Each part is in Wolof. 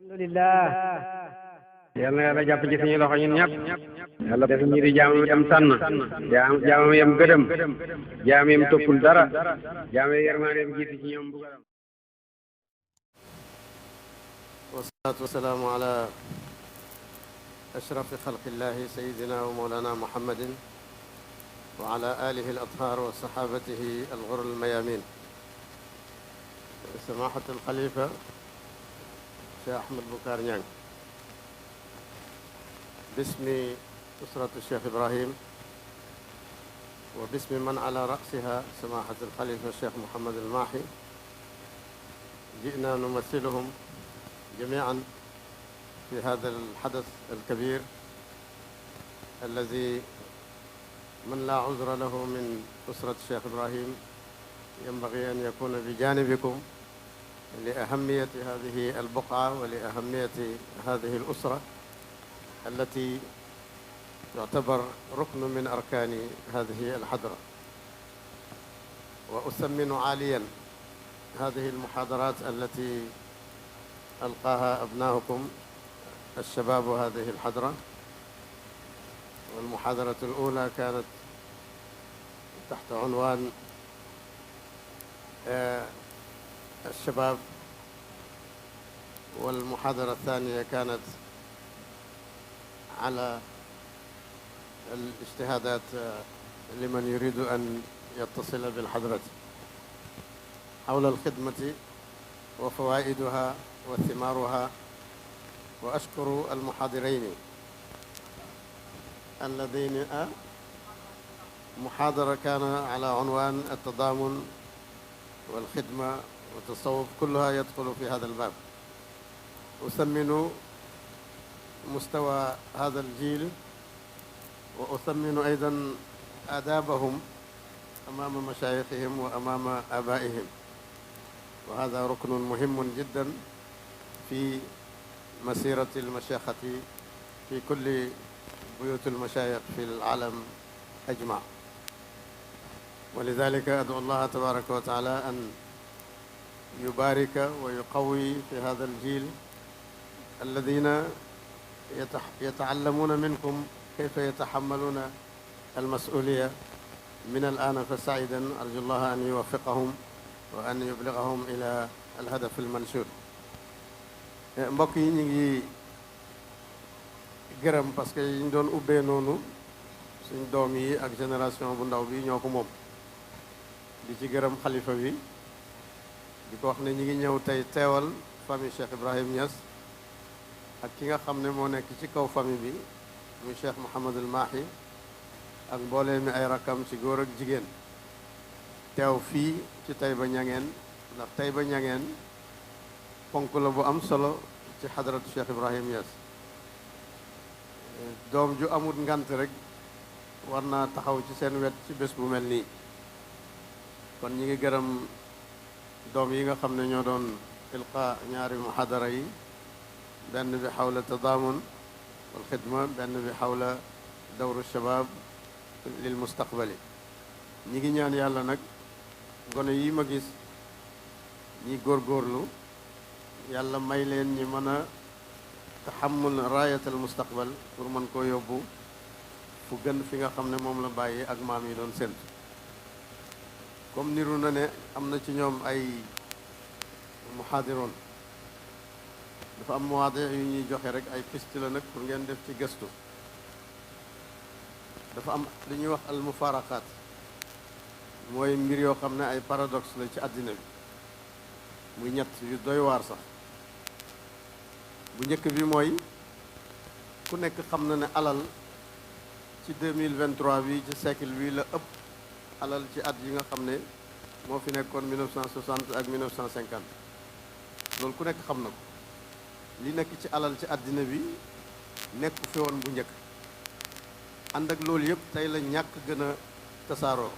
alhamdulillah yal na yàlla jàpp ci suñu loxo ñun ñëpp yàlla def ñu di jaamam yam tànn jaamam yam gëdëm jaam yam toppul dara jaam yam yërmaandeem jiitu ci ñoom bugalam wasalaatu wasalaamu ala ashrafi xalqillahi sayidina wa mawlana muhammadin wa ala alihi al athar wa sahabatihi al ghur al mayamin samahat al xalifa Cheikh Ahmed Boucar Niang bismi usratu Cheikh Ibrahim wa bismi man ala ra'siha samahat al xalifa Cheikh Mouhamad al Mahi ji'na numathiluhum جميعا في هذا الحدث الكبير الذي من لا عذر له من أسرة الشيخ إبراهيم ينبغي أن يكون بجانبكم لأهمية هذه البقعة ولأهمية هذه الأسرة التي تعتبر ركن من أركان هذه الحضرة. وأثمن عاليا هذه المحاضرات التي ألقاها أبناؤكم الشباب هذه الحضرة. والمحاضرة الأولى كانت تحت عنوان الشباب، والمحاضرة الثانية كانت على الاجتهادات لمن يريد أن يتصل بالحضرة حول الخدمة وفوائدها وثمارها. وأشكر المحاضرين الذين محاضرة كان على عنوان التضامن والخدمة والتصوف، كلها يدخل في هذا الباب. أثمن مستوى هذا الجيل وأثمن أيضا آدابهم أمام مشايخهم وأمام آبائهم، وهذا ركن مهم جدا في مسيرة المشيخة في كل بيوت المشايخ في العالم أجمع. ولذلك أدعو الله تبارك وتعالى أن يبارك ويقوي في هذا الجيل الذين يتعلمون منكم كيف يتحملون المسؤولية من الآن فسعيدا. أرجو الله أن يوفقهم وأن يبلغهم إلى الهدف المنشود. mbokk yi ñu ngi gërëm parce que yi ñu doon ubbee noonu suñ doom yi ak génération bu ndaw bi ñoo ko moom. di ci gërëm xalifa bi di ko wax ne ñi ngi ñëw tey teewal famille Cheikh Ibrahim Niass ak ki nga xam ne moo nekk ci kaw famille bi muy Cheikh Mouhamad al Mahi ak mboolee mi ay rakkam ci góor ak jigéen teew fii ci Taïba Niangène, ndax Taïba Niangène ponk la bu am solo ci xadaratu Cheikh Ibrahim Niass. doom ju amul ngant rek war naa taxaw ci seen wet ci bés bu mel nii. kon ñi ngi gërëm doom yi nga xam ne ñoo doon ilqa ñaari muhadara yi, benn bi xawla tadaamun wal xidma, benn bi xawla dawru shabab lil mustaqbali. ñi ngi ñaan yàlla nag gone yi ma gis ñi góorgóorlu yàlla may leen ñi mën a taxammul raayatal mustaqbal pour mën koo yóbbu fu gën fi nga xam ne moom la bàyyi ak maam yi doon séntu. comme niru na ne am na ci ñoom ay muhaadiroon, dafa am mawaade yu ñuy joxe rek ay piste la nag pour ngeen def ci gëstu. dafa am li ñuy wax al mufaraqaat, mooy mbir yoo xam ne ay paradoxe la ci àddina bi, muy ñett yu doy waar sax. bu njëkk bi mooy ku nekk xam na ne alal ci 2023 bi ci siècle bi la ëpp alal ci at yi nga xam ne moo fi nekkoon 1960 ak 1950. loolu ku nekk xam na ko. li nekk ci alal ci àddina bi nekku fi woon bu njëkk. ànd ak loolu yëpp tey la ñàkk gën a tasaaroo.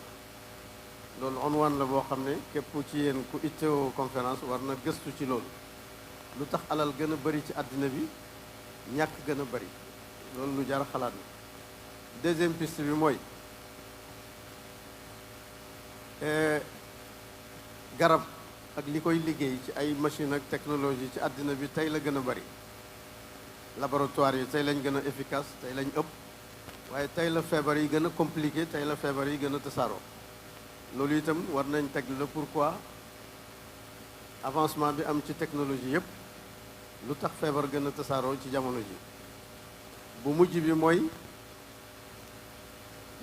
loolu unwaan la boo xam ne képp ci yéen ku ittewoo conférence war na gëstu ci loolu. lu tax alal gën a bari ci àddina bi ñàkk gën a bari, loolu lu jar a xalaat la. deuxième piste bi mooy garab ak li koy liggéey ci ay machine ak technologie ci àddina bi tey la gën a bari. laboratoire yi tey lañ gën a efficace tey lañ ëpp, waaye tey la feebar yi gën a compliqué, tey la feebar yi gën a tasaaroo. loolu itam war nañ teg le pourquoi avancement bi am ci technologie yépp lu tax feebar gën a tasaaroo ci jamono ji. bu mujj bi mooy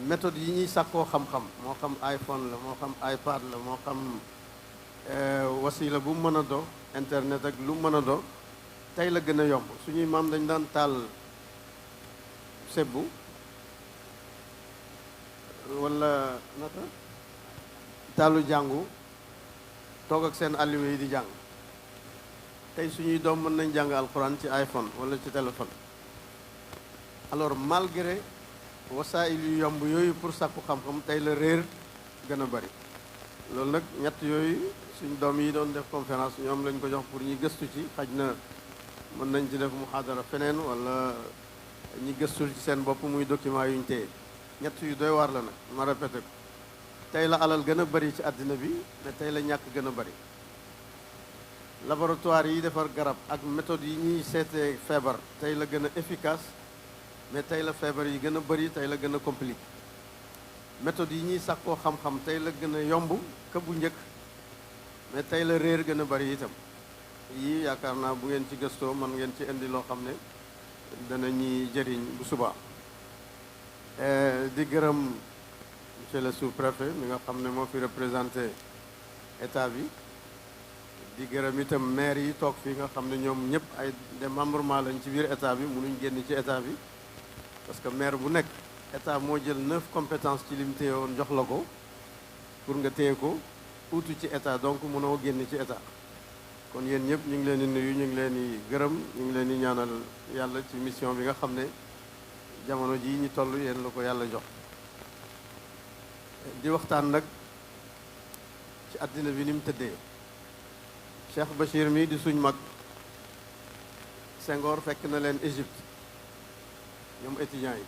méthode yi ñuy sàkkoo xam-xam, moo xam iPhone la, moo xam iPad la, moo xam wasila bu mën a do internet ak lu mën a do tey la gën a yomb. suñuy maam dañ daan taal sebbu wala naka taalu jàngu toog ak seen alluwa yi di jàng. tey suñuy doom mën nañ jàng alxuraan ci iPhone wala ci téléphone. alors malgré wasaayil yu yomb yooyu pour sàkku xam-xam tey la réer gën a bari. loolu nag ñett yooyu suñ doom yi doon def conférence ñoom lañ ko jox pour ñi gëstu ci. xaj na mën nañ ci def muhaadara feneen wala ñi gëstul ci seen bopp muy document yuñ téye. ñett yu doy waar la nag ma répété ko. tey la alal gën a bari ci àddina bi mais tey la ñàkk gën a bari. laboratoire yi defar garab ak méthode yi ñuy seetee feebar tey la gën a efficace, mais tey la feebar yi gën a bari, tey la gën a compliqué. méthode yi ñuy sàkkoo xam-xam tey la gën a yomb ka bu njëkk, mais tey la réer gën a bari itam. yii yaakaar naa bu ngeen ci gëstoo mën ngeen ci indi loo xam ne dana ñuy jëriñ bu subaa. di gërëm monsieur le sous-préfet mi nga xam ne moo fi représenté état bi. di gërëm itam maire yi toog fii nga xam ne ñoom ñëpp ay démembrement lañ ci biir état bi mënuñ génn ci état bi. parce que maire bu nekk état moo jël 9 compétences ci lim téye woon jox la ko pour nga téye ko uutu ci état, donc mënoo génn ci état. kon yéen ñëpp ñu ngi leen di nuyu, ñu ngi leen di gërëm, ñu ngi leen di ñaanal yàlla ci mission bi nga xam ne jamono jii ñu toll yéen la ko yàlla jox. di waxtaan nag ci àddina bi ni mu tëddee. Cheikh Bachir mi di suñ mag, Senghor fekk na leen Égypte ñoom étudiants yi.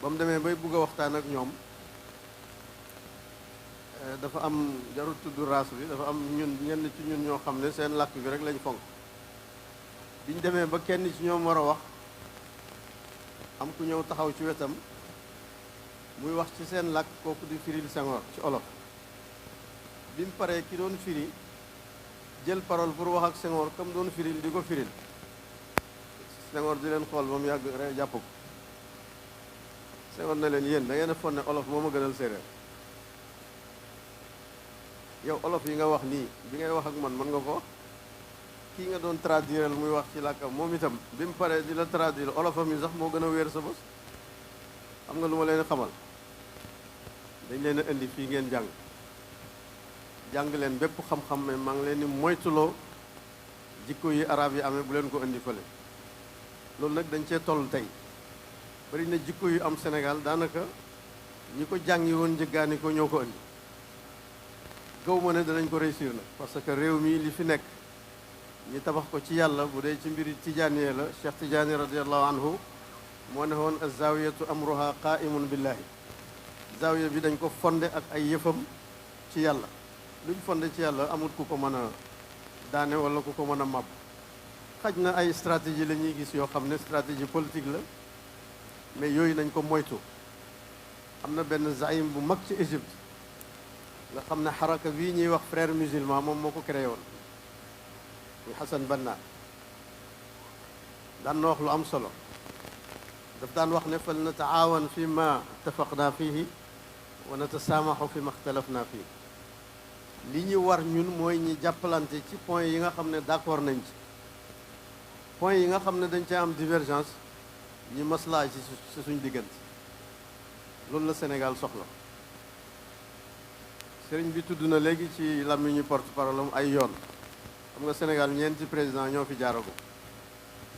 ba mu demee bay bugg a waxtaan ak ñoom dafa am, jarul tudd race bi, dafa am ñenn ci ñun ñoo xam ne seen làkk bi rek lañ fonk. biñ demee ba kenn ci ñoom war a wax, am ku ñëw taxaw ci wetam muy wax ci seen làkk, kooku di firil Senghor ci olof. bi mu paree ki doon firi jël parole pour wax ak Senghor comme doon firil di ko firil. Senghor di leen xool ba mu yàgg rek jàpp ko. Senghor na leen yéen da ngeen a foog ne olof moo ma gënal séeréer. yow olof yi nga wax nii bi ngay wax ak man mën nga ko wax. kii nga doon traduire muy wax ci làkkam moom itam bi mu paree di la traduire olofam yi sax moo gën a wéer sa bos. xam nga lu ma leen xamal dañ leen a indi fii ngeen jàng leen bépp xam-xam, mais maa ngi leen di moytuloo jikko yi arab yi amee bu leen ko indi fële. loolu nag dañ cee toll tey bari na jikko yu am Sénégal daanaka ñi ko jàngi woon njëggaani ko ñoo ko indi. gaw ma ne danañ ko réussir nag, parce que réew mi li fi nekk ñi tabax ko ci yàlla, bu dee ci mbiri tijaaniyee la, Cheikh Tijaani radiallahu anhu moo ne woon az-zawiyatu amruha qaimun billahi. zawiya bi dañ ko fonde ak ay yëfam ci yàlla. luñ fonde ci yàlla amul ku ko mën a daane wala ku ko mën a màbb. xaj na ay stratégie la ñuy gis yoo xam ne stratégie politique la, mais yooyu nañ ko moytu. am na benn zaïm bu mag ci Égypte nga xam ne xaraka bii ñuy wax frère musulman moom moo ko créé woon, muy Hassan Banna. daan na wax lu am solo, daf daan wax ne fal nataawan fi ma ittafaqna fihi wa natasaamaxu fi ma ixtalafna fihi. li ñu war ñun mooy ñi jàppalante ci point yi nga xam ne d'accord nañ ci. point yi nga xam ne dañ cee am divergence ñi maslaa ci suñ diggante. loolu la Sénégal soxla. sëriñ bi tudd na léegi ci làmmiñu porte-parole am ay yoon. xam nga Sénégal ñeenti président ñoo fi jaaragu.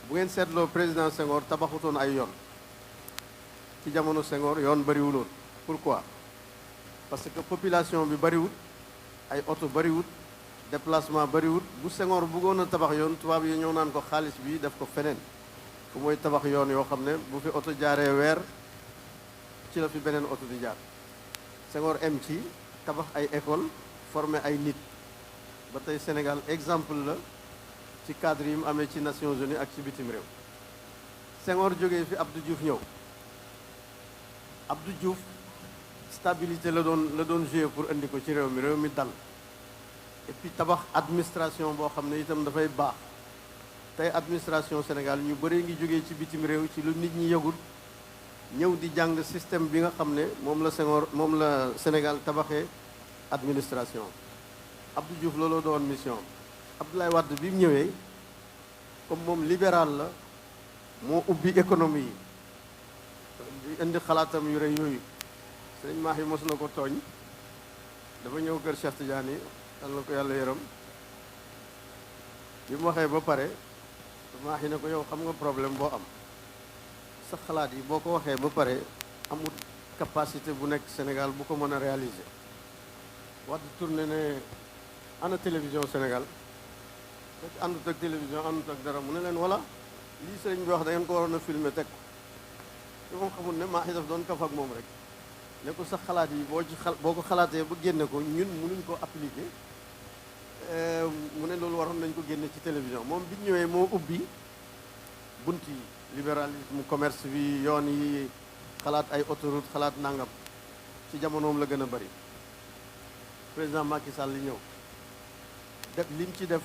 bu ngeen seetloo président Senghor tabaxutoon ay yoon. ci jamono Senghor yoon bariwuloon. pourquoi? parce que population bi bariwut, ay oto bariwut, déplacement bariwut. bu Senghor bëggoon a tabax yoon, tubaab yi ñëw naan ko xaalis bi def ko feneen. fu mooy tabax yoon yoo xam ne bu fi oto jaaree weer ci la fi beneen oto di jaar. Senghor em ci tabax ay école, former ay nit ba tey Sénégal exemple la ci cadre yi mu amee ci Nations Unies ak ci bitim réew. Senghor jógee fi Abdou Diouf ñëw Abdou Diouf stabilité la doon jouer pour indi ko ci réew mi dal et puis tabax administration boo xam ne itam dafay baax. tey administration Sénégal ñu bëree ngi jógee ci bitim réew ci lu nit ñi yëgul ñëw di jàng système bi nga xam ne moom la Sénégal tabaxee administration. Abdou Diouf looloo doon mission. Abdoulaye Wade bi mu ñëwee comme moom libéral la moo ubbi économie yi di indi xalaatam yu rëy yooyu. Sëriñ Mahi mos na ko tooñ dafa ñëw kër Cheikh Tidiane yi dal na ko yàlla yërëm bi mu waxee ba pare Mahi ne ko yow xam nga problème boo am sa xalaat yi boo ko waxee ba pare amul capacité bu nekk Sénégal bu ko mën a réaliser. Wade tourné ne ana télévision Sénégal fekk àndut ak télévision àndut ak dara mu ne leen wala lii sëriñ bi wax da ngeen ko waroon a filmer teg ko te moom xamul ne Mahi daf doon kaf ak moom rek ne ko sa xalaat yi boo ko xalaatee ba génne ko ñun mënuñ ko appliquer mu ne loolu waroon nañ ko génne ci télévision moom bi ñëwee moo ubbi bunt yi libéralisme commerce bi yoon yi xalaat ay autoroute xalaat nangam ci jamonoom la gën a bari. Président Macky Sall li ñëw def lim ci def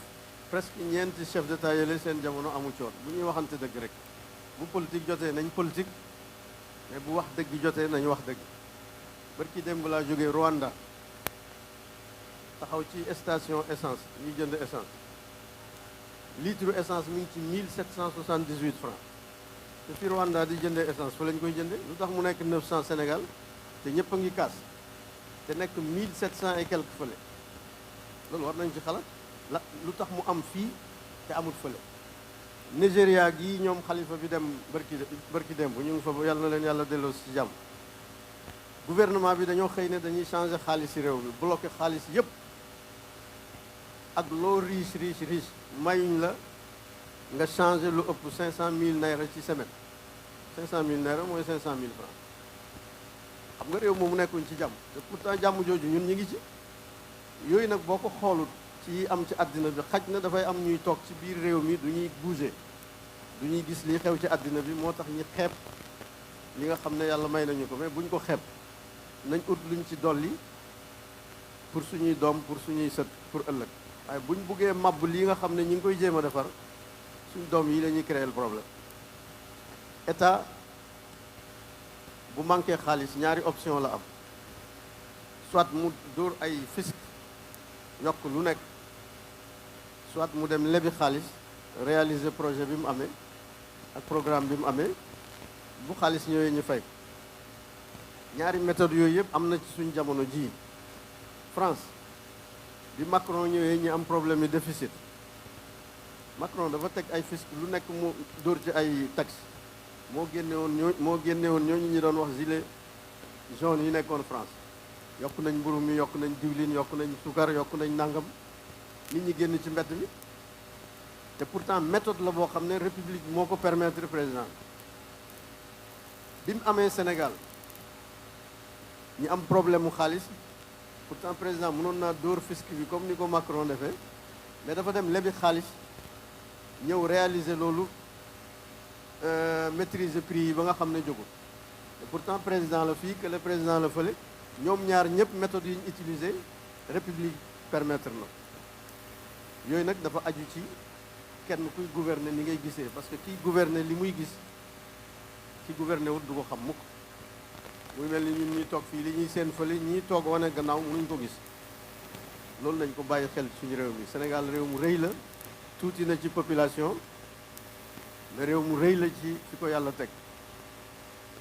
presque ñeenti chef d'état yële seen jamono amu ci woon bu ñuy waxante dëgg rek bu politique jotee nañ politique mais bu wax dëgg jotee nañ wax dëgg. barki démb laa jógee Rwanda taxaw ci station essence ñuy jënd essence litre essence mi ngi ci 1778 francs te fi Rwanda di jëndee essence fa lañ koy jënde lu tax mu nekk 900 Sénégal te ñëpp a ngi kaas te nekk 1700 et quelque fële loolu war nañ ci xalaat la lu tax mu am fii te amut fële. Nigéria gii ñoom xalifa bi dem barki démb ñu ngi fa yàlla na leen yàlla delloo ci jàmm. gouvernement bi dañoo xëy ne dañuy changer xaalis ci réew mi bloqué xaalis yépp ak loo riche mayuñ la nga changer lu ëpp 500 000 naira ci semaine 500 000 naira mooy 500 000 francs xam nga réew moomu nekkuñ ci jàmm te pourtant jàmm jooju ñun ñu ngi ci yooyu nag boo ko xoolut ci am ci àddina bi xaj na dafay am ñuy toog ci biir réew mi du ñuy bouger du ñuy gis li xew ci àddina bi moo tax ñi xeeb li nga xam ne yàlla may nañu ko mais buñ ko xeeb nañ ut luñ ci dolli pour suñuy doom pour suñuy sët pour ëllëg waaye buñ buggee màbb lii nga xam ne ñi ngi koy jéem a defar suñ doom yi lañuy créer le problème. État bu manqué xaalis ñaari option la am soit mu dóor ay fisc yokk lu nekk soit mu dem lebi xaalis réaliser projet bi mu amee ak programme bi mu amee bu xaalis ñëwee ñu fay. ñaari méthode yooyu yëpp am na ci suñ jamono ji France bi Macron ñëwee ñi am problème yi déficit Macron dafa teg ay fisc lu nekk mu dóor ci ay taxe moo génne woon ñooñu ñi doon wax gilet jaune yi nekkoon France yokk nañ mburu mi yokk nañ diwlin yokk nañ sukar yokk nañ nangam nit ñi génn ci mbedd mi te pourtant méthode la boo xam ne république moo ko permettre président bi mu amee Sénégal ñi am problème mu xaalis pourtant président mënoon naa dóor fisc bi comme ni ko Macron defee mais dafa dem lebi xaalis ñëw réaliser loolu maîtriser prix yi ba nga xam ne jógul te pourtant président la fii que le président la fële ñoom ñaar ñëpp méthode yi ñu utilisé république permettre na yooyu nag dafa aju ci kenn kuy gouverner ni ngay gisee parce que kiy gouverner li muy gis ki gouverner wut du ko xam mukk muy mel ni ñun ñuy toog fii li ñuy seen fële ñii toog wane gannaaw mënuñ ko gis loolu nañ ko bàyyi xel suñu réew mi Sénégal réew mu rëy la tuuti na ci population mais réew mu rëy la ci fi ko yàlla teg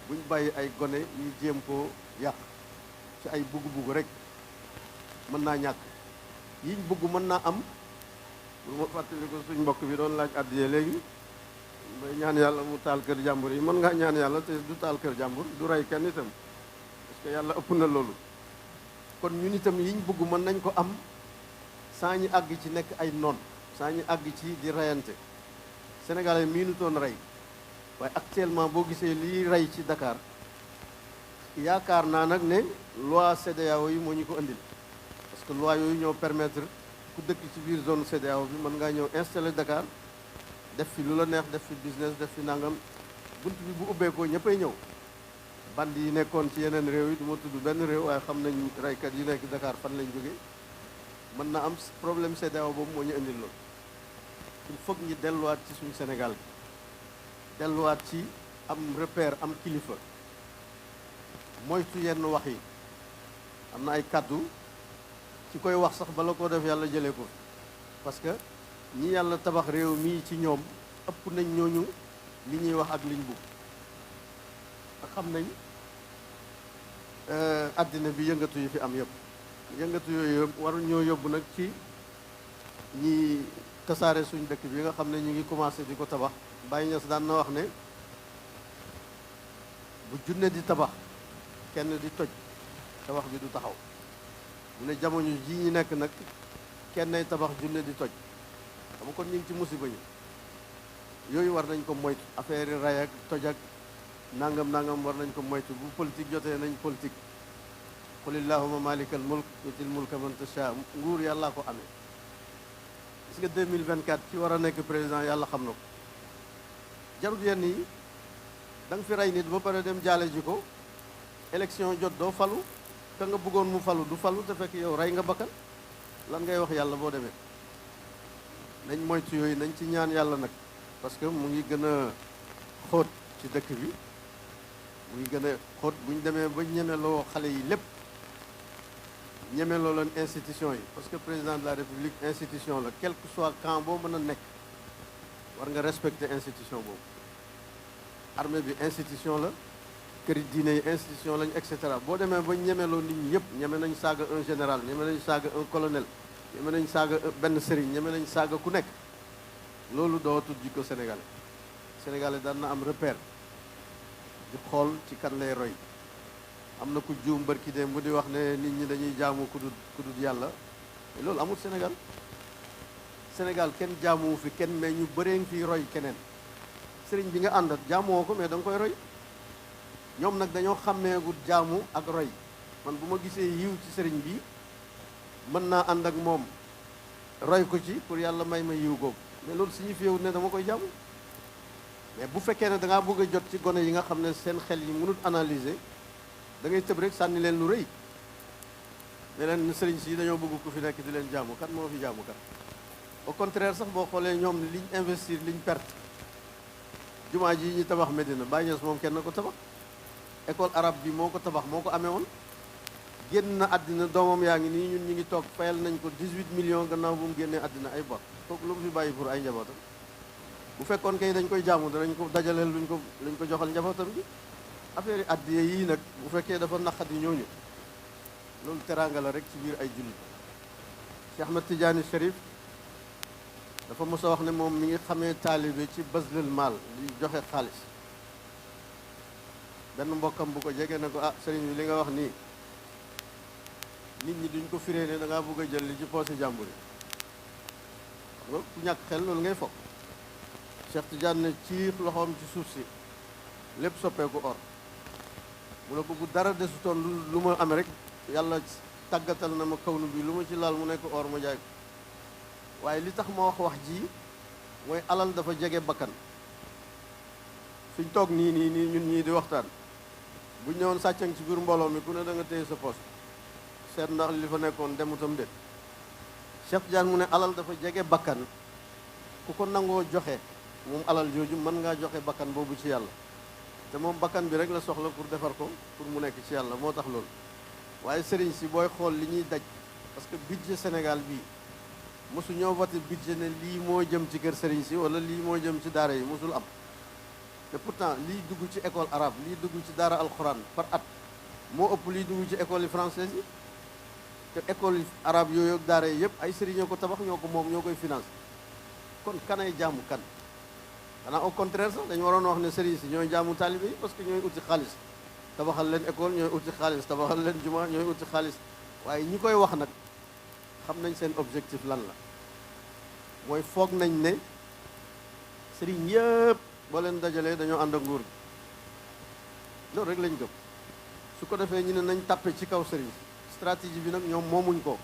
buñ bàyyi ay gone ñuy jéem koo yàq ci ay bugg-bugg rek mën naa ñàkk yiñ bugg mën naa am bu ma fàttali ko suñ mbokk bi doon laaj àddiyee léegi may ñaan yàlla mu taal kër jàmbur yi mën ngaa ñaan yàlla te du taal kër jàmbur du rey kenn itam parce que yàlla ëpp na loolu kon ñun itam yiñ bugg mën nañ ko am saa ñu àgg ci nekk ay noon saa ñu àgg ci di reyante sénégalais miinutoon rey waaye actuellement boo gisee liy rey ci Dakar yaakaar naa nag ne loi CEDEAO yi moo ñu ko andil parce que loi yooyu ñoo permettre ku dëkk ci biir zone CEDEAO bi mën ngaa ñëw installé Dakar def fi lu la neex, def fi business, def fi nangam bunt bi bu ubbeekoo ñëppay ñëw. band yi nekkoon ci yeneen réew yi du ma tudd benn réew waaye xam nañ raykat yi nekk Dakar fan lañ jóge mën na am problème CEDEAO boobu moo ñu indil loolu. il faut que ñu delluwaat ci suñu Sénégal bi delluwaat ci am repère, am kilifa moytu yenn wax yi. am na ay kàddu ci koy wax sax bala koo def yàlla jëlee ko parce que ñi yàlla tabax réew mii ci ñoom ëpp nañ ñooñu li ñuy wax ak liñ bugg ak xam nañ àddina bi yëngatu yi fi am yëpp yëngatu yooyu yëpp waru ñoo yóbbu nag ci ñi tasaare suñ dëkk bi nga xam ne ñu ngi commencé di ko tabax. Baye Niass daan na wax ne bu junne di tabax kenn di toj tabax bi du taxaw mu ne jamono ji ñi nekk nag kenn ay tabax junne di toj xam kon ñu ngi ci musiba yi yooyu war nañ ko moytu affaire yi ray ak toj ak nangam war nañ ko moytu bu politique jotee nañ politique qul illahumma malikal mulk tuutil mulka man tasha nguur yàllaa ko amee gis nga 2024 ci war a nekk président yàlla xam na ko jarut yenn yi da nga fi rey nit ba pare dem jaale ji ko élection jot doo falu ka nga bëggoon mu falu du falu te fekk yow rey nga bakkan lan ngay wax yàlla boo demee nañ moytu yooyu nañ ci ñaan yàlla nag parce que mu ngi gën a xóot ci dëkk bi mu ngi gën a xóot bu ñu demee ba ñemeloo xale yi lépp ñemeloo leen institution yi parce que président de la république institution la quel que soit camp boo mën a nekk war nga respecter institution boobu armée bi institution la këri diine yi institution lañ et cetera boo demee ba ñemeloo nit ñi yëpp ñeme nañ saaga un général ñeme nañ saaga un colonel ñeme nañ saaga benn sëriñ ñeme nañ saaga ku nekk loolu dootul jikko sénégalais daan na am repère di xool ci kan lay roy am na ku juum barki dem bu di wax ne nit ñi dañuy jaamu ku dul yàlla loolu amul Sénégal kenn jaamuwu fi kenn mais ñu bëree ngi fi roy keneen sëriñ bi nga àndat jaamuwoo ko mais da nga koy roy ñoom nag dañoo xàmmeegu jaamu ak roy man bu ma gisee yiw ci sëriñ bi mën naa ànd ak moom roy ko ci pour yàlla may ma yiw googu mais loolu signifie wut ne dama koy jaamu mais bu fekkee ne da ngaa bëgg a jot ci gone yi nga xam ne seen xel yi mënut analyser da ngay tëb rek sànni leen lu rëy ne leen sëriñ si dañoo bëgg ku fi nekk di leen jaamu kat moo fi jaamu kat au contraire sax boo xoolee ñoom liñ investir liñ perte jumaa ji ñu tabax Medina Baye Niass moom kenn ko tabax école arabe bi moo ko tabax moo ko amee woon génn na àddina doomam yaa ngi nii ñun ñu ngi toog fayal nañ ko 18 millions gannaaw bu mu génnee àddina ay bor kooku lu mu fi bàyyi pour ay njabootam bu fekkoon kay dañ koy jaamu danañ ko dajaleel luñ ko joxal njabootam bi affaire yi addiye yii nag bu fekkee dafa naqat yi ñooñu loolu teraanga la rek ci biir ay jullit Cheikh Ahmed Tidiane Chérif dafa mos a wax ne moom mi ngi xamee taalibe ci baslul maal li joxe xaalis benn mbokkam bu ko jege ne ko ah sëriñ bi li nga wax nii nit ñi duñ ko firee ne da ngaa bëgg a jël li ci poosi jàmbur yi loolu ku ñàkk xel loolu ngay foog Cheikh Tidiane ne ci loxoom ci suuf si lépp soppeeku or mu ne ko bu dara desutoon lu ma amee rek yàlla tàggatal na ma kawnu bi lu ma ci laal mu nekk or ma jaay ko waaye li tax ma wax ji mooy alal dafa jege bakkan suñ toog nii ñun ñii di waxtaan buñ ñëwoon sàccang ci biir mbooloo mi ku ne da nga téye sa poche seet ndax li fa nekkoon demutam déet Cheikh Tidiane mu ne alal dafa jege bakkan ku ko nangoo joxe moom alal jooju mën ngaa joxe bakkan boobu ci yàlla te moom bakkan bi rek la soxla pour defar ko pour mu nekk ci yàlla moo tax loolu waaye sëriñ si booy xool li ñuy daj parce que budget Sénégal bii mosu ñoo voté budget ne lii moo jëm ci kër sëriñ si wala lii moo jëm ci daara yi mosul am te pourtant lii dugg ci école arabe lii dugg ci daara alxuraan par at moo ëpp lii dugg ci école yi française yi te école arabe yooyu ak daara yi yëpp ay sëriñ ñoo ko tabax ñoo ko moom ñoo koy financé kon kanay jaamu kan xanaa au contraire sax dañu waroon wax ne sëriñ si ñooy jaamu taalibe yi parce que ñooy uti xaalis tabaxal leen école ñooy uti xaalis tabaxal leen juma ñooy uti xaalis waaye ñi koy wax nag xam nañ seen objectif lan la mooy foog nañ ne sëriñ yëpp boo leen dajalee dañoo ànd ak nguur gi loolu rek lañ gëm su ko defee ñu ne nañ tàppe ci kaw sëriñ stratégie bi nag ñoom moomuñ ko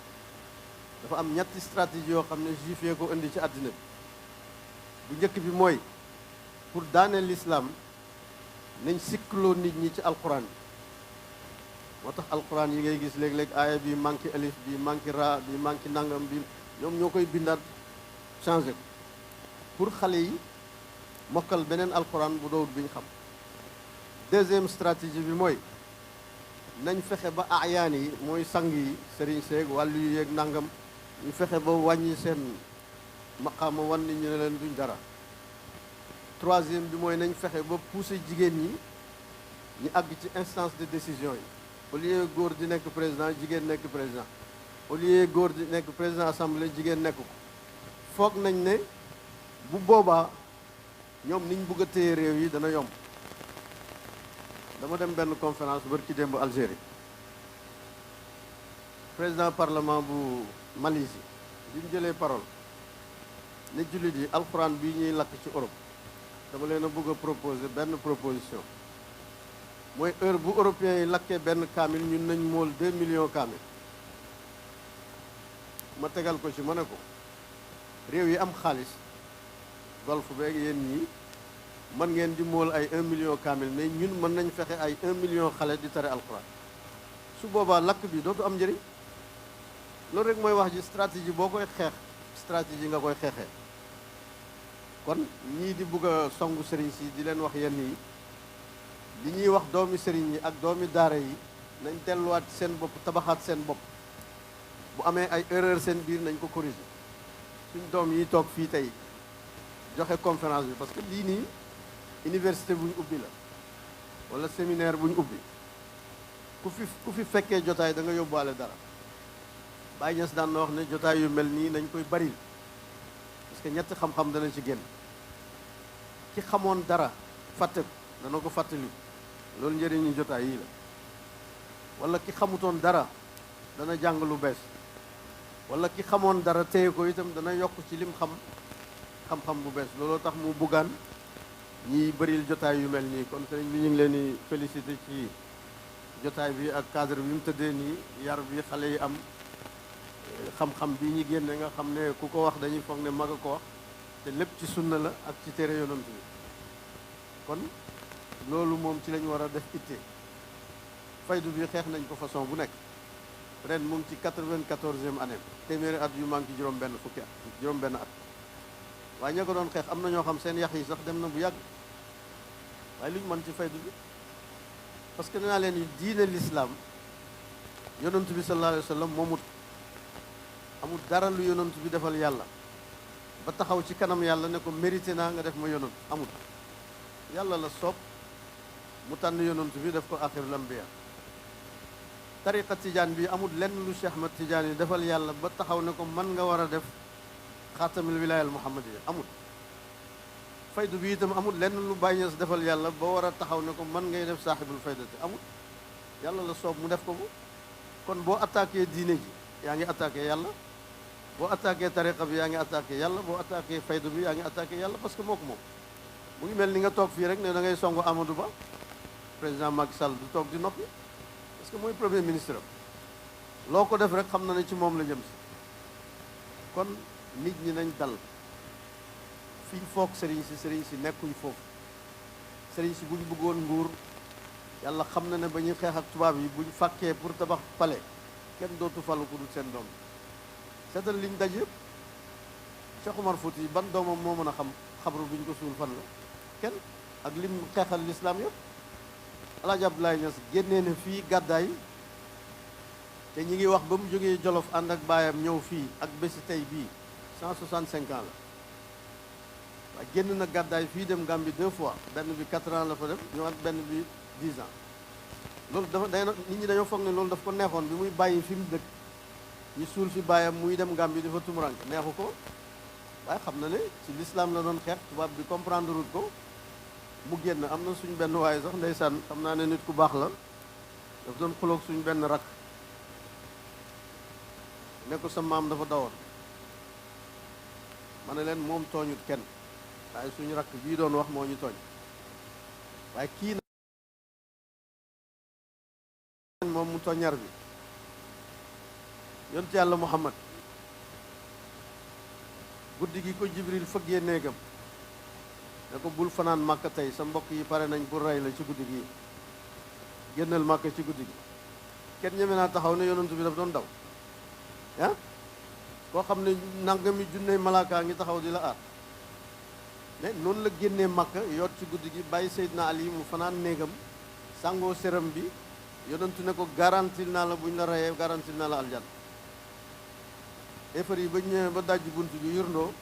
dafa am ñetti stratégie yoo xam ne juif yee ko indi ci àddina bi bu njëkk bi mooy pour daaneel l'islam nañ sikkloo nit ñi ci alquran bi moo tax alquran yi ngay gis léeg-léeg aaya bi manqué alif bi manqué ra bi manqué nangam bi ñoom ñoo koy bindaat changé ko pour xale yi mokkal beneen alquran bu dowut bi ñu xam. deuxième stratégie bi mooy nañ fexe ba ayaan yi mooy sang yi sëriñ seeg wàllu yu yeeg nangam ñu fexe ba wàññi seen maqaama wan nit ñu ne leen duñ dara. troisième bi mooy nañ fexe ba pousser jigéen ñi ñu àgg ci instance de décision yi au lieu góor di nekk président jigéen nekk président au lieu góor di nekk président assemblée jigéen nekk ko foog nañ ne bu boobaa ñoom niñ bëgg a téye réew yi dana yomb. dama dem benn conférence bërki démb Algérie président parlement bu Malaisie bi mu jëlee parole ne jullit yi alxuraan bi ñuy lakk ci Europe dama leen a bëgg a proposer benn proposition mooy heure bu européens yi lakkee benn kaamil ñun nañ mool 2 millions kaamil ma tegal ko ci ma ne ko réew yi am xaalis golf beeg yéen ñi mën ngeen di mool ay 1 million kaamil mais ñun mën nañ fexe ay 1 million xale di tare alxuraan su boobaa lakk bi dootu am njëriñ loolu rek mooy wax ji stratégie boo koy xeex stratégie nga koy xeexee kon ñii di bugg a songu sëriñ si di leen wax yenn yi li ñuy wax doomi sëriñ yi ak doomi daara yi nañ delluwaat seen bopp tabaxaat seen bopp bu amee ay erreur seen biir nañ ko corriger suñ doom yi toog fii tey joxe conférence bi parce que lii nii université bu ñu ubbi la wala séminaire bu ñu ubbi ku fi fekkee jotaay da nga yóbbaale dara Baye Niass daan na wax ne jotaay yu mel nii nañ koy baril parce que ñetti xam-xam dana ci génn ki xamoon dara fàtte ko dana ko fàttali loolu njëriñu jotaay yii la wala ki xamutoon dara dana jàng lu bees wala ki xamoon dara téye ko itam dana yokk ci lim xam-xam bu bees looloo tax mu buggaan ñiy bëril jotaay yu mel nii kon sëriñ bi ñu ngi leen di félicité ci jotaay bi ak cadre bi mu tëddee nii yar bi xale yi am xam-xam bi ñu génne nga xam ne ku ko wax dañuy foog ne mag a ko wax te lépp ci sunna la ak ci téere yonent bi kon loolu moom ci lañ war a def itte faydu bi xeex nañ ko façon bu nekk ren mu ngi ci 94e année téeméeri at yu manqué juróom-benn fukki at juróom-benn at waaye ña ko doon xeex am na ñoo xam seen yax yi sax dem na bu yàgg waaye lu ñu mën ci faydu bi parce que dinaa leen diine l'islam yonent bi sallallahu alayhi wa sallam moomut amul dara lu yonent bi defal yàlla ba taxaw ci kanam yàlla ne ko mérité naa nga def ma yonent amul yàlla la soob mu tànn yonent bi def ko axirul anbiya tariqa tijaan bi amul lenn lu Cheikh Ahmad Tijaan yi defal yàlla ba taxaw ne ko man nga war a def xaatamil wilaaya al muhammadiya amul faydu bi itam amul lenn lu Baay Ñas defal yàlla ba war a taxaw ne ko man ngay def saaxibul faydati amul yàlla la soob mu def ko ko kon boo attaqué diine ji yaa ngi attaqué yàlla boo attaqué tariqa bi yaa ngi attaqué yàlla boo attaqué faydu bi yaa ngi attaqué yàlla parce que moo ko moom mu ngi mel ni nga toog fii rek ne da ngay songu Amadou Ba président Macky Sall du toog di noppi parce que mooy premier ministre am loo ko def rek xam na ne ci moom la jëm si kon nit ñi nañ dal fiñ foog sëriñ si nekkuñ foofu sëriñ si buñ bëggoon nguur yàlla xam na ne ba ñuy xeex ak tubaab yi buñ fàkkee pour tabax palais kenn dootu falu ku dul seen doom seetal liñ daj yëpp Cheikh Omar Fouti yi ban doomam moo mën a xam xabru bi ñu ko suul fan la kenn ak lim xeexal l'islam yëpp El Hadj Abdoulaye Niass génnee na fii gàddaay te ñi ngi wax ba mu jógee Jolof ànd ak baayam ñëw fii ak bési tey bii 165 ans la waaye génn na gàddaay fii dem Gambie 2 fois benn bi 4 ans la fa def ñëwaat benn bi 10 ans loolu dafa day nit ñi dañoo foog ne loolu daf ko neexoon bi muy bàyyi fi mu dëkk ñu suul fi baayam muy dem Gambie dafa tumurank neexu ko waaye xam na ne ci l'islam la doon xeex tubaab bi comprendre wut ko mu génn am na suñ benn waaye sax ndeysaan xam naa ne nit ku baax la daf doon xuloog suñ benn rakk ne ko sa maam dafa dawoon ma ne leen moom tooñut kenn waaye suñu rakk bii doon wax moo ñu tooñ waaye kii na moom mu tooñar bi yonent yàlla Muhammad guddi gi ko Jibril fëggee néegam ne ko bul fanaan Màkka tey sa mbokk yi pare nañ pour rey la ci guddi gi génnal Màkka ci guddi gi kenn ñeme naa taxaw ne yonent bi daf doon daw ah koo xam ne nangami junne malaaka ngi taxaw di la aar mais noonu la génnee Màkka yoot ci guddi gi bàyyi Seydina Ali mu fanaan néegam sàngoo séram bi yonentu ne ko garantil naa la buñ la reyee garantil naa la aljanna effar yi ba ñëwee ba dajj bunt bi yurndoo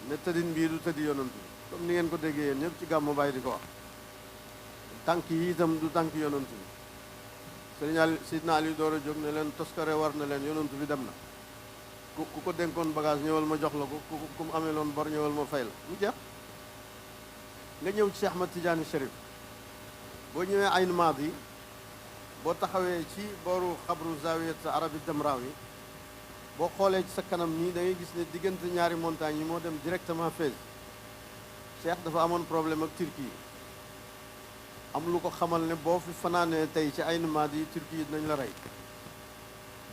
ne tëddin bii du tëddi yonentu comme ni ngeen ko déggee yéen ñëpp ci gàmmu bàyyi di ko wax tànk yi itam du tànk yonentu bi Seydina Ali Seydina Ali door a jóg ne leen toskare war na leen yonentu bi dem na ku ko dénkoon bagage ñëwal ma jox la ko ku mu amee loon bor ñëwal ma fay la mu jeex nga ñëw ci Cheikh Ahmad Tidiane Chérif boo ñëwee Ayn Maadi boo taxawee ci booru xabru zawiyat arabi damraaw yi boo xoolee ci sa kanam nii da ngay gis ne diggante ñaari montagnes yi moo dem directement Fès Cheikh dafa amoon problème ak Turquie am lu ko xamal ne boo fi fanaanee tey ci Ayn Maadi Turquie nañ la rey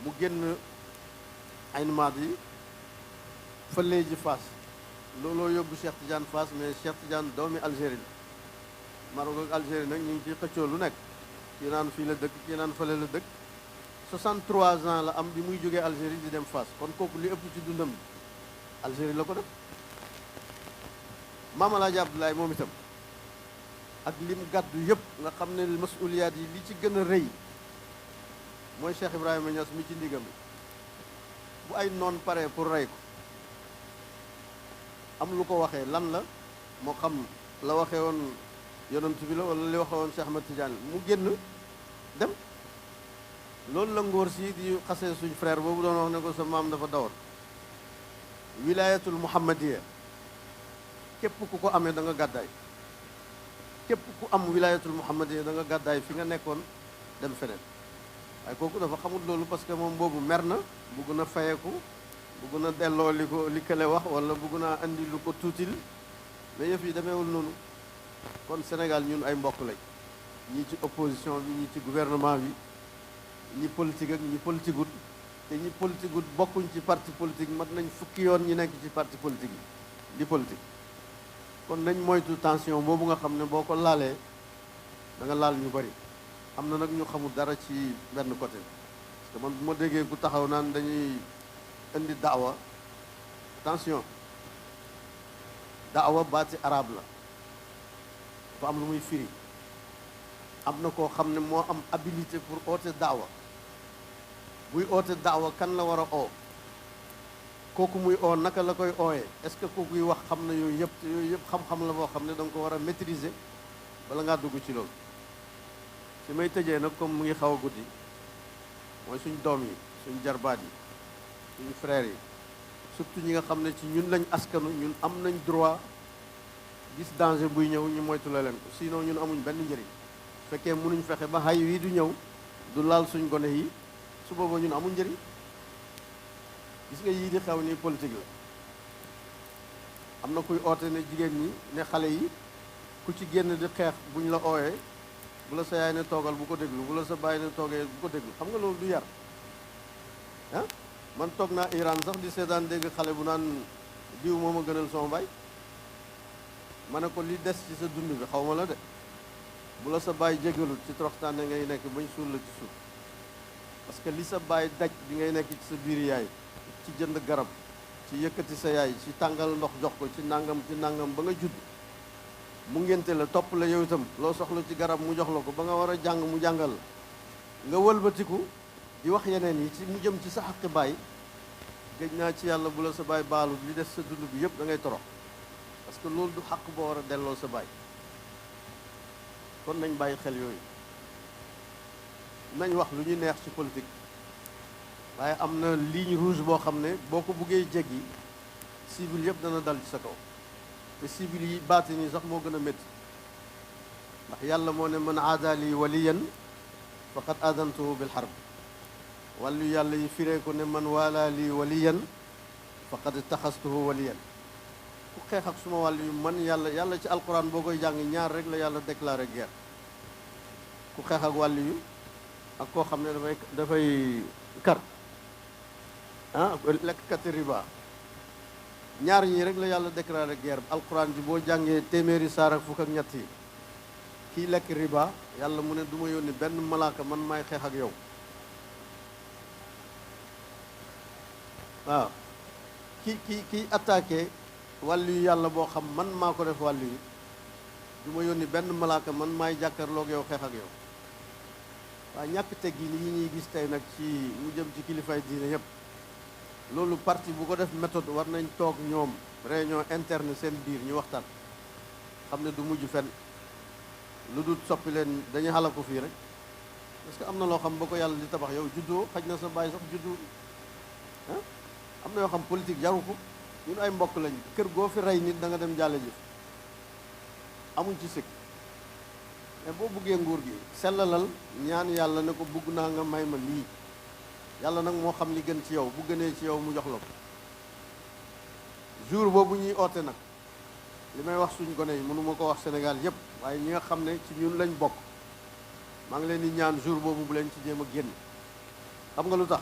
mu génn Ayn Maadi fëlee ji Fass looloo yóbbu Cheikh Tidiane Fass mais Cheikh Tidiane doomi Algérie la Maroc ak Algérie nag ñu ngi ciy xëccoo lu nekk kii naan fii la dëkk kii naan fële la dëkk 63 ans la am bi muy jógee Algérie di dem Fass kon kooku li ëpp ci dundam bi Algérie la ko def Maam Alaaji Abdoulaye moom itam ak lim gàddu yëpp nga xam ne masuliyaat yi li ci gën a rëy mooy Cheikh Ibrahima Niass mi ci ndigam bu ay noon pare pour rey ko am lu ko waxee lan la moo xam la waxee woon yonent bi la wala li waxee woon Cheikh Ahmad Tidiane mu génn dem loolu la ngóor si di xasee suñ frère boobu doon wax ne ko sa maam dafa dawoon wilayatul muhammadiya képp ku ko amee da nga gàddaay képp ku am wilayatul muhammadiya da nga gàddaay fi nga nekkoon dem feneen waaye kooku dafa xamul loolu parce que moom boobu mer na bugg na fayeku bugg na delloo li kële wax wala bugg naa andi lu ko tuutil mais yëf yi demeewul noonu kon Sénégal ñun ay mbokk lañ ñii ci opposition bi ñii ci gouvernement bi ñi politique ak ñi politique wut te ñi politique wut bokkuñ ci parti politique mat nañ fukki yoon ñi nekk ci parti politique yi di politique kon nañ moytu tension boobu nga xam ne boo ko laalee da nga laal ñu bari am na nag ñu xamul dara ci benn côté parce que man bu ma déggee ku taxaw naan dañuy indi daawa attention daawa baati arabe la dafa am lu muy firi am na koo xam ne moo am habilité pour oote daawa buy oote daawa kan la war a oo kooku muy oo naka la koy ooyee est-ce que kookuy wax xam na yooyu yëpp te yooyu yëpp xam-xam la boo xam ne da nga ko war a maîtriser bala ngaa dugg ci loolu si may tëjee nag comme mu ngi xaw a guddi mooy suñ doom yi suñ jarbaat yi suñ frères yi surtout ñi nga xam ne ci ñun lañ askanu ñun am nañ droit gis danger buy ñëw ñu moytu la leen ko sinon ñun amuñ benn njëriñ fekkee mënuñ fexe ba xay wii du ñëw du laal suñ gone yi su booba ñun amuñ njëriñ gis nga yii di xew nii politique la am na kuy oote ne jigéen ñi ne xale yi ku ci génn di xeex buñ la ooyee bu la sa yaay ne toogal bu ko déglu bu la sa baay ne toogee bu ko déglu xam nga loolu du yar ah man toog naa Iran sax di seetaan dégg xale bu naan diw moom a gënal sama baay ma ne ko li des ci sa dund bi xaw ma la de bu la sa baay jégalut ci toroxtaane ngay nekk bañ suul la ci suuf parce que li sa baay daj bi ngay nekk ci sa biir yaay ci jënd garab ci yëkkati sa yaay ci tàngal ndox jox ko ci nangam ba nga judd mu ngénte la topp la yow itam loo soxla ci garab mu jox la ko ba nga war a jàng mu jàngal la nga wëlbatiku di wax yeneen yi ci mu jëm ci sa xaqi baay géej naa ci yàlla bu la sa baay baalut li des sa dund bi yëpp da ngay torox parce que loolu du xaq boo war a delloo sa baay kon nañ bàyyi xel yooyu nañ wax lu ñu neex ci politique waaye am na ligne rouge boo xam ne boo ko buggee jéggi cible yëpp dana dal ci sa kaw te cible yi baatin yi sax moo gën a métti ndax yàlla moo ne man aada li waliyan faqad adantuhu bil harb wàllu yàlla yi firee ko ne man waala li waliyan faqad taxastuhu waliyan ku xeex ak suma wàllu yu man yàlla ci alquran boo koy jàng ñaar rek la yàlla déclaré guerre ku xeex ak wàllu yu ak koo xam ne dafay kar lekkati riba ñaar ñii rek la yàlla déclaré guerre alquran ji boo jàngee téeméeri saar ak fukk ak ñett yi kii lekk riba yàlla mu ne du ma yónni benn malaaka man maay xeex ak yow waaw kii attaqué wàllu yu yàlla boo xam man maa ko def wàllu yi du ma yónni benn malaaka man maay jàkkarloog yow xeex ak yow waaw ñàkk teggin yi ñuy gis tey nag ci mu jëm ci kilifaay diine yépp loolu parti bu ko def méthode war nañ toog ñoom réunion interne seen biir ñu waxtaan xam ne du mujj fenn lu dul soppi leen dañuy xala ko fii rek parce que am na loo xam ba ko yàlla di tabax yow juddoo xaj na sa baay sax juddu ah am na yoo xam politique jaru ko ñun ay mbokk lañ kër goo fi rey nit da nga dem jàlle ji amuñ ci sëkk mais boo buggee nguur gi sellalal ñaan yàlla ne ko bugg naa nga may ma lii yàlla nag moo xam li gën ci yow bu gënee ci yow mu jox la ko jour boobu ñuy oote nag li may wax suñ gone yi mënuma ko wax Sénégal yépp waaye ñi nga xam ne ci ñun lañ bokk maa ngi leen di ñaan jour boobu bu leen ci jéem a génn xam nga lu tax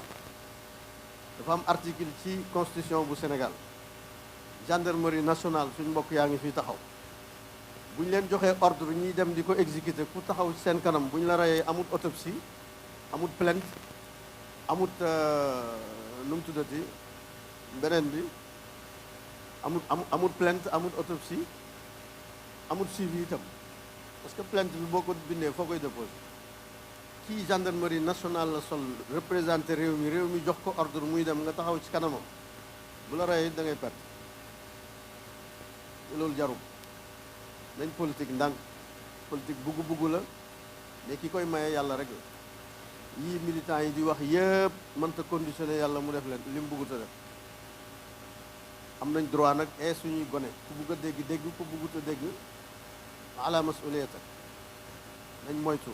dafa am article ci constitution bu Sénégal gendarmerie nationale suñ mbokk yaa ngi fii taxaw bu ñu leen joxee ordre ñuy dem di ko exécuter ku taxaw ci seen kanam bu ñu la reyee amut autopsie amut plainte amut nu mu tuddati beneen bi amut plainte amut autopsie amut suivi itam parce que plainte bi boo ko bindee foo koy déposé kii gendarmerie nationale la sol représenté réew mi jox ko ordre muy dem nga taxaw ci kanamam bu la reyee da ngay perte te loolu jarul nañ politique ndànk politique buggu la mais ki koy maye yàlla rek la yii militants yi di wax yëpp mënta conditionné yàlla mu def leen li mu buggut a def am nañ droit nag suñuy gone ku bugg a dégg dégg ku buggut a dégg ala masuliyata nañ moytu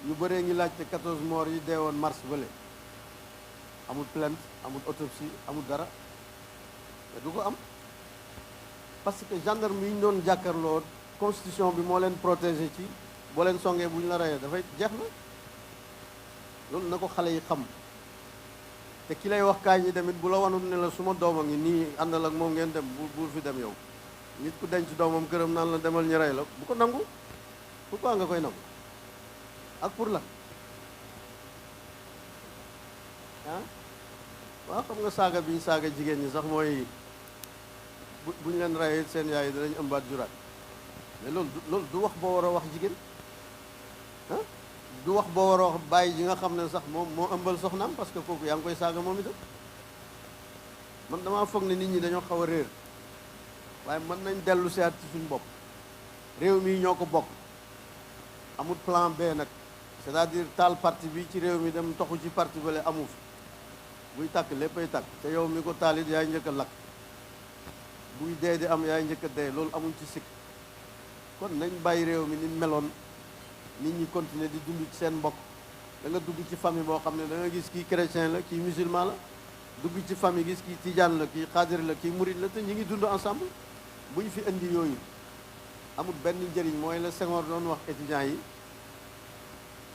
ñu bëree ngi laajte 14 morts yi deewoon mars bële amul plainte amul autopsie amul dara te du ko am parce que gendarme yi ñu doon jàkkarloo constitution bi moo leen protégé ci boo leen songee bu ñu la reyee dafay jeex na loolu na ko xale yi xam te ki lay wax kaay ñi demit bu la wanul ne la suma doom a ngi nii àndal ak moom ngeen dem bu fi dem yow nit ku denc doomam këram naan la demal ñu rey la bu ko nangu pourquoi nga koy nangu ak pour la waaw xam nga saaga bi ñu saaga jigéen ñi sax mooy buñ leen reyee seen yaay dinañ ëmbaat juraat mais loolu du wax boo war a wax jigéen du wax boo war a wax bàyyi ji nga xam ne sax moom moo ëmbal soxnaam parce que kooku yaa ngi koy saaga moom itam man damaa foog ne nit ñi dañoo xaw a réer waaye mën nañ dellu seet ci suñu bopp réew mi ñoo ko bokk amul plan B nag c'est-à-dire taal parti bi ci réew mi dem toxu ci parti bale amu fi buy tàkk léppay tàkk te yow mi ko taalit yaay njëkk a lakk buy dee di am yaay njëkk a dee loolu amuñ ci sikk kon nañ bàyyi réew mi ni meloon nit ñi continuer di dund ci seen mbokk da nga dugg ci famille boo xam ne da nga gis kii chrétien la kii musulman la dugg ci famille gis kii tijaan la kii xaadir la kii murid la te ñu ngi dund ensemble bu ñu fi indi yooyu amul benn njëriñ mooy la Senghor doon wax étudiants yi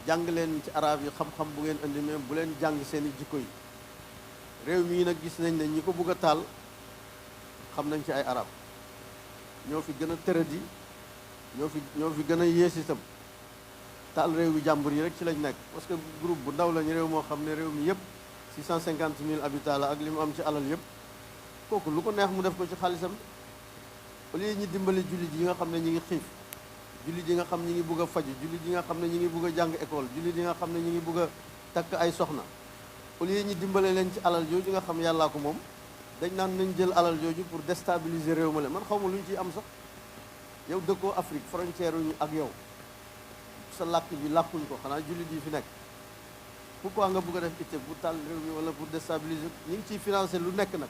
jàng leen ci arab yi xam-xam bu ngeen indi mais bu leen jàng seeni jikko yi réew mii nag gis nañ ne ñi ko bugg a taal xam nañ ci ay arab ñoo fi gën a tëradi ñoo fi gën a yées itam taal réew mi jàmbur yi rek ci lañ nekk parce que groupe bu ndaw lañ réew moo xam ne réew mi yëpp 650 000 habitants la ak li mu am ci alal yëpp kooku lu ko neex mu def ko ci xaalisam au lieu ñi dimbali jullit yi nga xam ne ñi ngi xiif jullit yi nga xam ne ñi ngi bugg a faju jullit yi nga xam ne ñi ngi bugg a jàng école jullit yi nga xam ne ñi ngi bugg a takk ay soxna au lieu ñi dimbale leen ci alal jooju nga xam yàllaa ko moom dañ naan nañ jël alal jooju pour déstabiliser réew ma leen man xaw ma lu ñu ciy am sax yow dëkkoo Afrique frontière ñu ak yow sa làkk bi làkkuñ ko xanaa jullit yi fi nekk pourquoi nga bëgg a def itte pour taal réew mi wala pour déstabiliser ñu ngi ciy financer lu nekk nag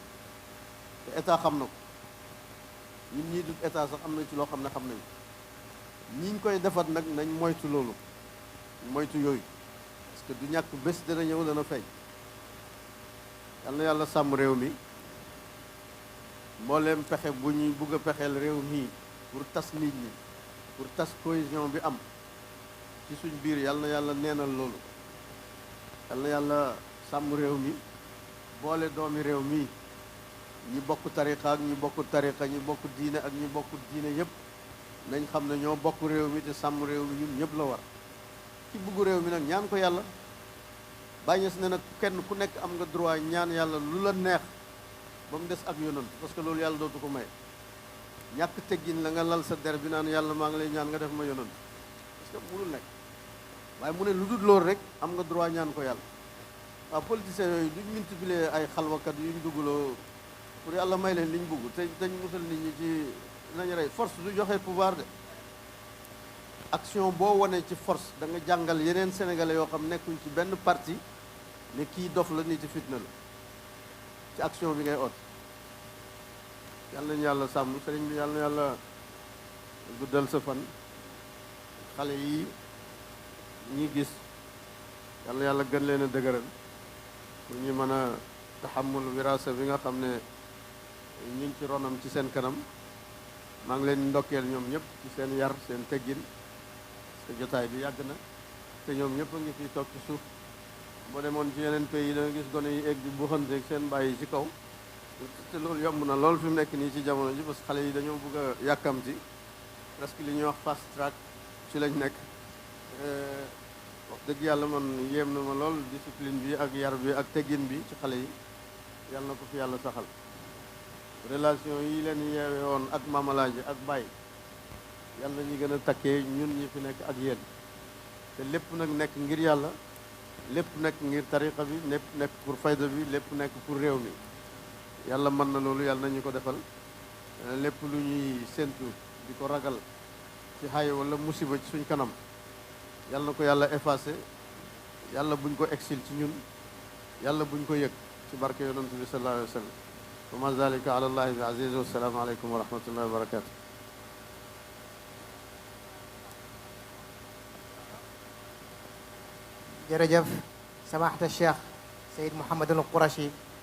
te état xam na ko ñun ñii du état sax am na ci loo xam ne xam nañ ñi ñu koy defat nag nañ moytu loolu moytu yooyu parce que du ñàkk bés dana ñëw dana feeñ yal na yàlla sàmm réew mi mbooleem pexe bu ñuy bugg a pexeel réew mii pour tas nit ñi pour tas cohésion bi am ci suñ biir yal na yàlla neenal loolu yal na yàlla sàmm réew mi boole doomi réew mii ñi bokk tariqa ak ñi bokk tariqa ñi bokk diine ak ñi bokk diine yëpp nañ xam ne ñoo bokk réew mi te sàmm réew mi ñun ñëpp la war ci bugg réew mi nag ñaan ko yàlla bàyyi ne nag kenn ku nekk am nga droit ñaan yàlla lu la neex ba mu des ak yonant parce que loolu yàlla dootu ko may ñàkk teggin la nga lal sa der bi naan yàlla maa ngi lay ñaan nga def ma yonant parce que mënul nekk waaye mu ne lu dul loolu rek am nga droit ñaan ko yàlla waaw politiciens yooyu duñ multiplier ay xalwakat yuñ dugguloo pour yàlla may leen liñ bugg te dañ musal nit ñi ci nañu rey force du joxe pouvoir de action boo wonee ci force da nga jàngal yeneen sénégalais yoo xam nekkuñ ci benn parti ne kii dof la nit ci fitna la ci action bi ngay ot yàlla nañu yàlla sàmm sëriñ bi yàlla na yàlla guddal sa fan xale yi ñi gis yàlla yàlla gën leen a dëgëral pour ñu mën a taxamul wirasa bi nga xam ne ñu ngi ci ronam ci seen kanam maa ngi leen ndokkeel ñoom ñëpp ci seen yar seen teggin te jotaay bi yàgg na te ñoom ñëpp a ngi fi toog ci suuf boo demoon ci yeneen pays yi da nga gis gone yi egg di buuxanteeg seen bàyyi ci kaw te loolu yomb na loolu fi mu nekk nii ci jamono ji parce que xale yi dañoo bëgg a yàkkamti presque li ñuy wax fast track ci lañ nekk wax dëgg yàlla man yéem na ma lool discipline bi ak yar bi ak teggin bi ci xale yi yàlla na ko fi yàlla saxal relation yi leen yeewe woon ak mamalaaji ak baay yàlla ñi gën a takkee ñun ñi fi nekk ak yéen te lépp nag nekk ngir yàlla lépp nekk ngir tariqa bi lépp nekk pour fayda bi lépp nekk pour réew mi yàlla mën na loolu yàlla nañu ko defal lépp lu ñuy séntu di ko ragal ci xay wala musiba ci suñ kanam yàlla na ko yàlla effacé yàlla buñ ko exil ci ñun yàlla buñ ko yëg ci barke yonent bi sallallahu alayhi wa sallam wa ma zalika ala allahi bi aziz wa salaamu aleykum wa rahmatullahi wa barakatu jërëjëf samaahata cheikh Seyd Mouhamadul Qurashi